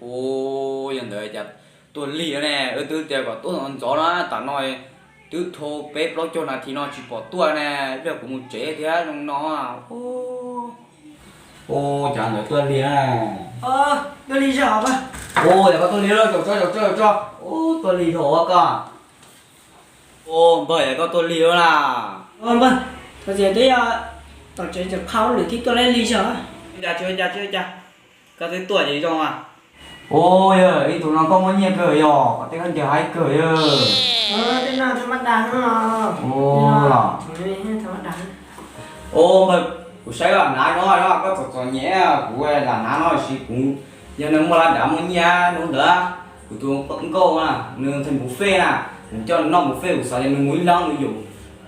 Ua, yog ntawd cas tuaj lig ne, wb twb tias kom tuaj ntxov na, tam no twb dhau peb plaub caug nas this no tsis pom tuaj ne, pliag kuv mus tsev thiab zoo no. Ua, cas ntawd tuaj lig na. Tuaj lig zog. Ua, yog koj tuaj lig, zaum tso, zaum tso, zaum tso. Ua, tuaj lig dhau ua koj. Ua, npawg, yog koj tuaj lig lawm na. Npawg, twb yog tom tsev tseem qhau lwm thiab tuaj lig zog. Cas tsis ua cas, tsis ua cas, koj twb tuaj ces zoo mas. Ua, yog ib tug no koj muaj nyiaj kawg yog, kom tej khaub ncaws haib kawg yog. Ua, npawg, kuv saib lam hnav no, koj txom txom nyem, kuv lam hnav no sis kuv yog neeg muaj laj dav muaj nyiaj hnub ntawd. Kuv tus nkauj na, nws nqhis buffet na, nws coj nws noj buffet, kuv xav tias nws mus ib leeg nws yuav,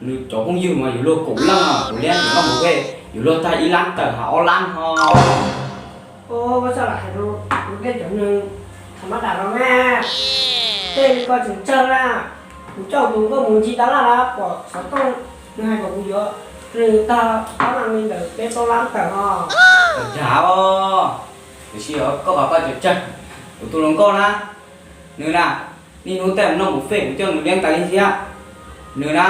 nws cov phooj ywg mas yuav luag kaum leej, kuv liab nws noj buffet yuav luag tag ib lab tawm ha ob lab ho. Ua, koj txhob lam hais rau kuv peb cov neeg tham mab dam los na. Tej koj tseem tsawg na, kuv coj tus nkauj mus ncig tas laj lawm, pom xov tooj nws hais kom kuv yuav nws tag ob lab li ntawm peb plaub lab tawm ho. Dag os, tiam sis koj pom koj tseem tsawg, kuv tus hluas nkauj na, nws na, niaj hnub tej noj buffet kuv coj nws liab tas li thiab. Nws na,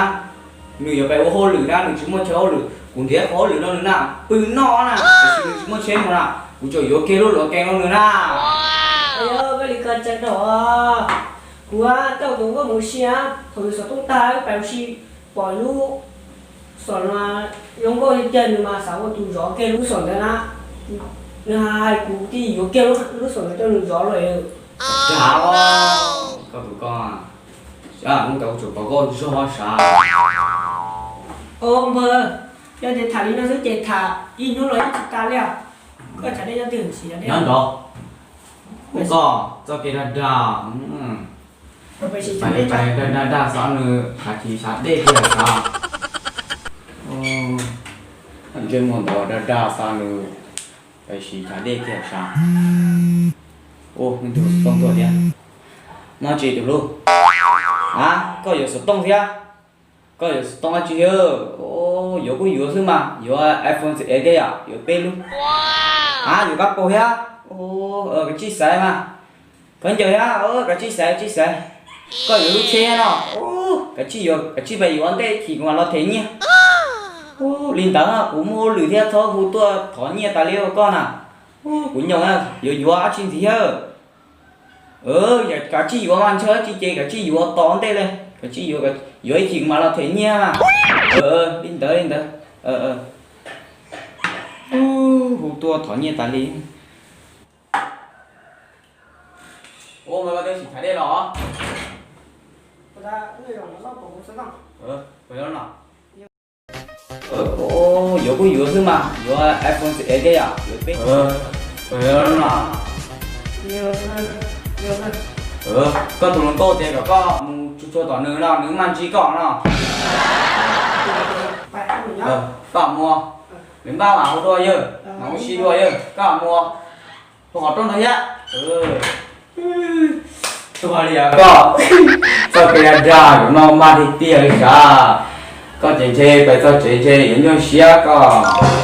nws yuav pem ua hauj lwm na, nws tsis muaj chaw hauj lwm, kuv nrhiav qhov hauj lwm rau nws na, pw noj na, tiam sis nws tsis muaj tsheb mus na, kuv tseem yuav kiag lub luv kees rau nws na. Yog koj li koj tseem rau, kuv coj tus nkauj mus ua si, thaum nws xov tooj tag wb pais ua si, pom lub xom no zoo nkauj tiag tiag, nws mas xav ua tus zov kiag lub xom ntawd na. Nws hais kuv thiaj yuav kiag lub xom ntawd rau nws zov lawm. Dag os, koj tus koj, hnub ntawd kuv tseem pom koj zog sav. Os npawg, yog tias tham li no xwb ces tham ib hnub los yeej tsis tas li os. Koj tsam dej nyob twg? Nyob nrov. Ua koj txoj kev dag dag, dag dag xav nws, kav tsij xav dej kiag sav. Ntsej muag ntawd dag dag xav nws, kav tsij xav dej kiag sav. Ua, tus xov tooj tuaj thiab. No tsis tus hlub, a, koj yuav xov tooj thiab? Koj yuav xov tooj dab tsi? Yuav kuj yuav xwb mas, yuav iPhone xi es thiab yom, yuav peb lub. A, yuav kab paug thiab? Kav tsij xaiv mas. Khaub ncaws thiab? Kav tsij xaiv, tsij xaiv. Koj yuav lub tsheb thiab no? Kav tsij yuav, kav tsij pais yuav ntej chim kuv mam los them nyiaj. Li ntawd kuv muaj hauj lwm thiab txhob hu tuaj thov nyiaj tas li ua koj na. Kuv nyob, yuav yuav dab tsi ntxiv thiab? Kav tsij yuav mas, ntshaw dab tsi ces kav tsij yuav tos ntej li, kav tsij yuav, yuav ib chim kuv mam los them nyiaj. Li ntawd, li ntawd. Hu tuaj thov nyiaj tas li. Ua, mas koj twb tsis tham dej los? Yuav kuj yuav xwb mas, yuav iPhone xi es thiab yom, yuav peb. Koj tus hluas nkauj tias kom koj mus tsuag tsuag tom nws no, nws mam ntsib koj no. Koj mus, nws npaj mam hu dua yawg, mam hu si dua yawg, koj mus. Hu qhov rooj no thiab. Tuag li os koj. Txoj kev dag dag no mas tiag tiag li sav. Koj ces ntshe pais txog tsev ntshe yuav nyuaj siab koj.